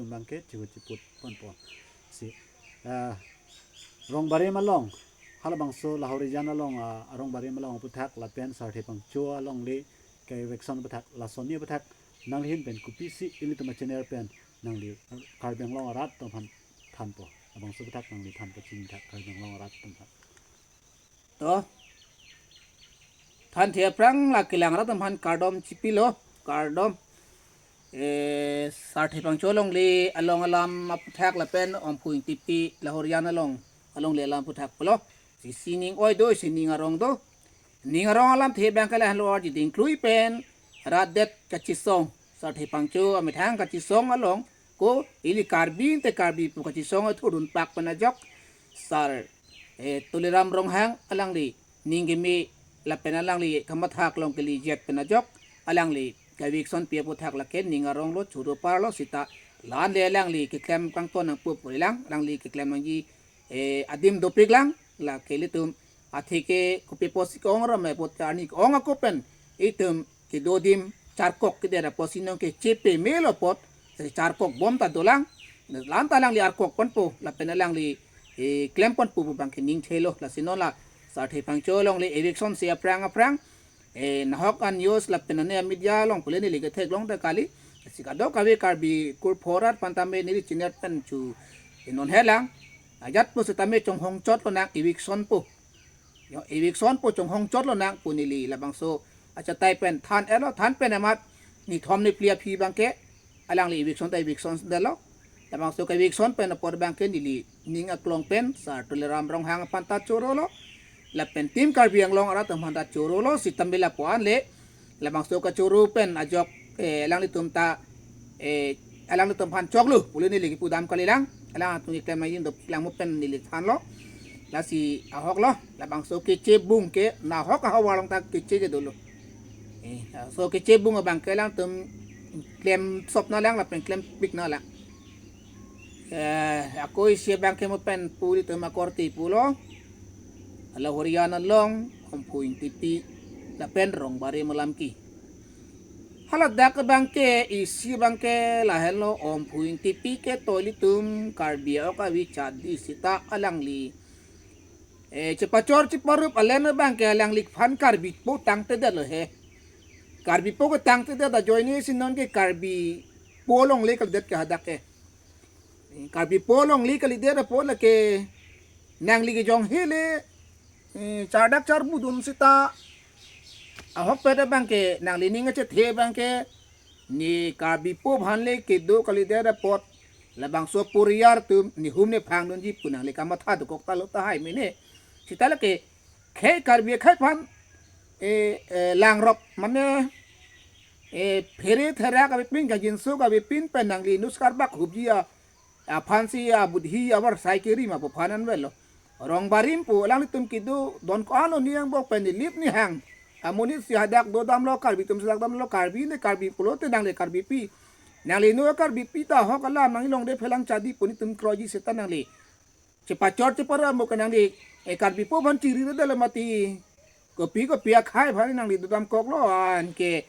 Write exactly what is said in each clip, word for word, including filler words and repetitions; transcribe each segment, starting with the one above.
bangke chihu chiput ponpo. Si, ah, Rongbarim along, halabangso Lahorijan along, ah, Rongbarim along aphuthak lapen Sarthe Pangcho alongle ke-eviction aphuthak, lasonsi aphuthak nangli ahin pen kopisi ilitum a-channel pen nangli Karbi Anglong arat atum aphan thanpo. Labangso aphuthak nangli thanpo, chini thak Karbi Anglong arat atum aphan. To. Thanthe aphrang la kelang arat atum aphan kardom chipilo, kardom. Eh, Sarthe Pangcho alongle along alam aphuthak lapen Omphu Ingtipi Lahorijan along, alongle alam aphuthak pulo. Si, si ning oi do, si ning arong do. Ning arong alamthe abangke lahenlo, arje dingklui pen rat det kachisong, Sarthe Pangcho amethang kachisong along, ko ili Karbi te Karbi pu kachisong athudun pak pen ajok Sar, eh, Tuliram Ronghang alangli ning keme lapen alangli kamatha along keli jek pen ajok alangli ke-eviction pi aphuthak lake ning arong lo, choro parlo seta la-an le alangli keklem kangton nangpo pu lang, alangli keklem nangji, eh, adim dopik lang, lake ilitum atheke kopi apotsi ke-ong ram apot arni ke-ong ako pen itum kedo adim charkok kedet apotsi nonke chepe melo apot, si charkok bom ta dolang, la-an ta alangli arkok ponpo, lapen alangli, eh, klem ponpo pu abangke ning thelo, lasi non la Sarthe Pangcho alongle eviction si aphrang aphrang, eh, nahok an news lapen ane media along pule neli ketheklong ta kali, si kadokave Karbi kurpho arat aphan tame neli channel pen chu, eh, non helang, ajat pu setame chonghong chot lonang eviction pu. Yo, eviction pu chonghong chot lonang pu neli labangso achatai pen than-etlo, than pen amat nithom niphli aphi abangke alangli eviction ta eviction detlo. Labangso ke-eviction pen apor abangke neli ning aklong pen Sar Tuliram Ronghang aphan ta chorolo, lapen Team Karbi Anglong arat atum aphan ta chorolo, sitame lapu-an le labangso kachoro pen ajok, eh, alanglitum ta, eh, alanglitum aphan choklo pule neli kipudam kalilang, alangtum keklem nangji dopik lang mo pen neli thanlo. Lasi ahok lo, labangso kechebung ke nahok ahavar along ta keche ke dolo. Eh, so kechebung abangke alangtum klem sop nanglang lapen klem pik nanglang. Eh, ako isi abangke mo pen pu ilitum akorte pulo, Lahorijan along, Omphu Ingtipi lapen Rongbarim alam ke. Haladak abangke, isi abangke lahenlo, Omphu Ingtipi ke to ilitum Karbi a-ok avi chadi seta alangli, eh, chepachor cheparup alen abangke alangliphan Karbi po tangtedetlo he. Karbi po ketangtedet ajoine si nonke Karbi po alongle kalidet ke hadak ke. Karbi po alongle kalidet apot lake nangli kejong hele, eh, chardak charbudun seta ahokpet abangke nangli ning achethe abangke ne Karbi po aphan le kedo kalidet apot labangso poriyar atum nihum nephang dunji pu nangli kamatha dokok talo tahai mene. Seta lake khei Karbi akhei aphan, eh, eh, langrok mane, eh, phere therak avepin, kajinso avepin pen nangli nus karbak hupji a, aphansi abudhi avarsai keri ma pu aphan anvetlo. Rongbarim pu alanglitum kedo don ko-an lo, ni angbong pen nelip nehang amonit si hadak dodamlo, Karbi atum si hadak damlo, Karbi ne Karbi pulote nangli Karbipi. Nangli nu Karbipi ta ahok alam nangli longde phelang chadi pu netum kroiji seta nangli chepachor cheparup mo ke nangli, eh, Karbi po aphan chiri re dala mati. Kopi kopi akhei aphan nangli dodamkoklo anke.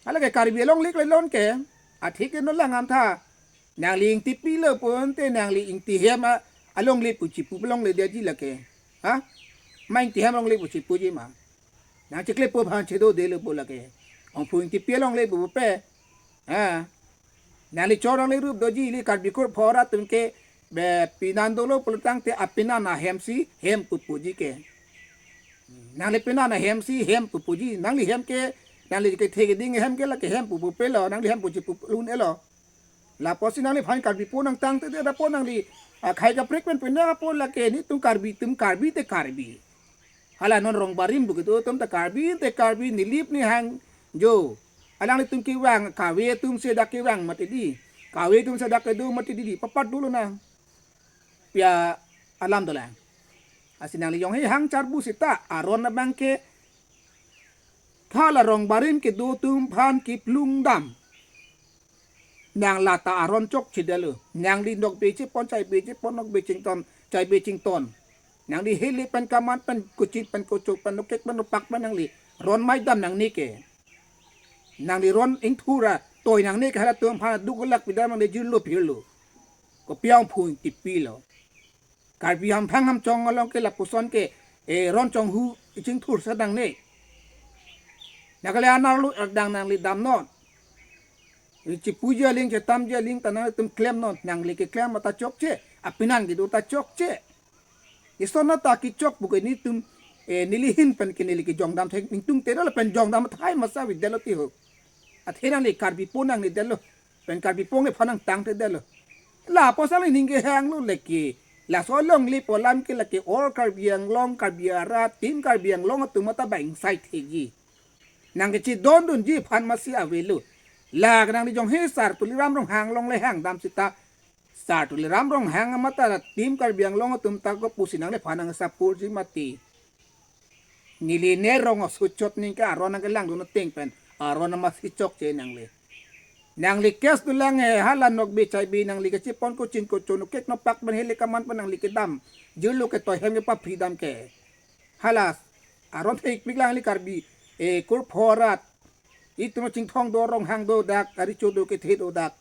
Hala ke Karbi alongle klelon ke. Atheke non lang amtha. Nangli Ingtipi lo pu ante nangli Ingti hem a, alongle pu chipu alongle detji lake. Ha? Ma Ingti hem alongle pu chipuji ma. Nang chikle po aphan chedodelo pu lake. Omphu Ingtipi alongle pu pe. Ha? Nangli chor nangli rup doji ili Karbi kurpho arat atum ke be penan dolo pulotangte apenan ahem si hem pupuji ke. Nangli penan ahem si hem pupuji. Nangli hem ke nangli kethe keding ahem ke lake hem pupu pelo. Nangli hem pu chipu lun-etlo. Lapusi nangliphan Karbi po nangtangtedet apot nangli akhei kaprek pen pena apot lake netum Karbi atum Karbi te Karbi. Hala non Rongbarim pu kedo atum ta Karbi te Karbi, nelip nehang jo. Alanglitum kevang, kave atum si hadak kevang mati di. Kave atum si hadak kedo mati di, di. Papat dolo na. Pia alam dolang. Lasi nangli jong he hang charbu seta aron abangke. Thala Rongbarim kedo atum aphan kiplung dam. Nang lata aron chokchedetlo. Nangli nokbe chepon, chaibe chepon, nokbe chington, chaibe chington. Nangli hele pen kaman pen kuchit pen kochok pen nokek pen nopak pen nangli ron mai dam nangne ke. Nangli ron ingthura toi nangne ke, halatum aphan duk lak pidam nangli jirlo phirlo. Kopi aphu Ingtipi lo. Karbi hamphang hamchong along ke lapuson ke, eh, ron chonghu ichingthur sa dang ne. Nangli anerlo ardang nangli damnon. Chipuji aling chetamji aling ta nangtum klemnon, nangli keklem ta chokche, apenan kedo ta chokche. Isona ta kechok puke netum, eh, neli ahin pen ke neli kejongdam thek ningtungte lo lapen jongdam athai masa avedetlo ti ho. Athe nangli Karbi po nangne detlo. Pen Karbi po nangphan nangtangte detlo. Lapuson neli ning kehanglo leke. Laso alongle pu alam ke lake all Karbi Anglong, Karbi arat, Team Karbi Anglong atum ta bang sai thekji. Nangkechedondunji aphan masi avelo. La nangli jong he Sar Tuliram Ronghang along le hangdam sita. Sar Tuliram Ronghang amat ta Team Karbi Anglong atum ta kopusi nangliphan nang support ji mati. Neli ne rong aso chot ning ke aron nangkelangdun ateng pen aron amat si chokche nangli. Nangli case dolang he hala nokbe chaibe nangli kachepon kochin kochon kek nopak pen hele kaman pen nangli kedam. Julu ke tohem ke pa freedom ke. Hala aron thekpik lang nangli Karbi, eh, kurpho arat. Itum chingthong do, Ronghang do dak, aricho do, kethe do dak.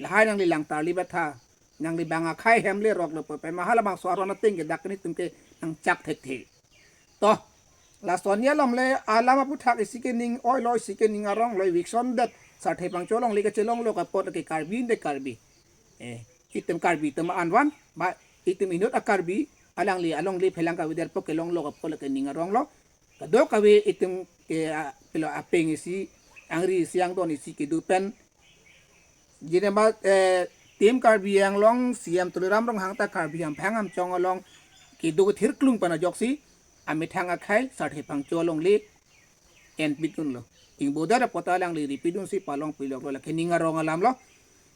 Lahai nangli lang tarli betha. Nangli bang akhai hem le roklo pu pen ma halabangso aron ateng ke dak netum ke nangchak thekthe. To, lason ya alam le alam aphuthak isi ke ning oilo isi ke ning arong lo eviction det. Sarthe Phangcho alongle kachelonglo apot ke Karbi de Karbi. Eh, itum Karbi atum anvan, ba itum inut a-Karbi, alangli alongle phelang kavedet po kelonglo apot ke ning arong lo. Kadokave itum ke, ah, pilo apeng isi, angri isi angdon isi kedo pen. Jinema, eh, Team Karbi Anglong C M Tuliram Ronghang ta Karbi hamphang hamchong along kedo thirklung pen ajoksi amethang akhai Sarthe Phangcho alongle enpidunlo. Ingbodet apot alangli ripidunsi palong piloklo lake ning arong alam lo.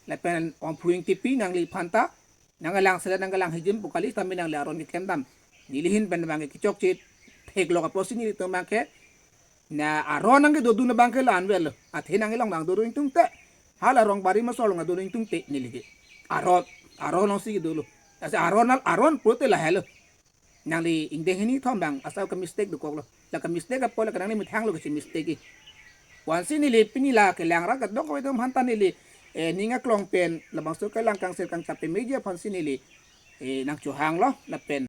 Lapen aphu Ingtipi nangliphan ta nangkelang sela nangkelang hijim pu kali tame nangli aron keklem dam. Neli ahin pen bang ke kechokche theklok apotsi nelitum bang ke na aron nangkedodun bang ke la-an avelo. Athe nangli along nangdo ningtungte. Hala Rongbari Masor along nangdo ningtungte neli ke. Aron, aron alongsi kedolo. Ase aron al-, aron pulote lahelo. Nangli ingdeng hini thom bang asau ke mistake dokoklo. La ke mistake apot la ke nangli methanglo kesi mistake. Vansi neli pini la kelang ra kadokave atum aphan ta neli, eh, ning aklong pen labangso kelang kangser kangchap pen media aphansi neli, eh, nangchohanglo lapen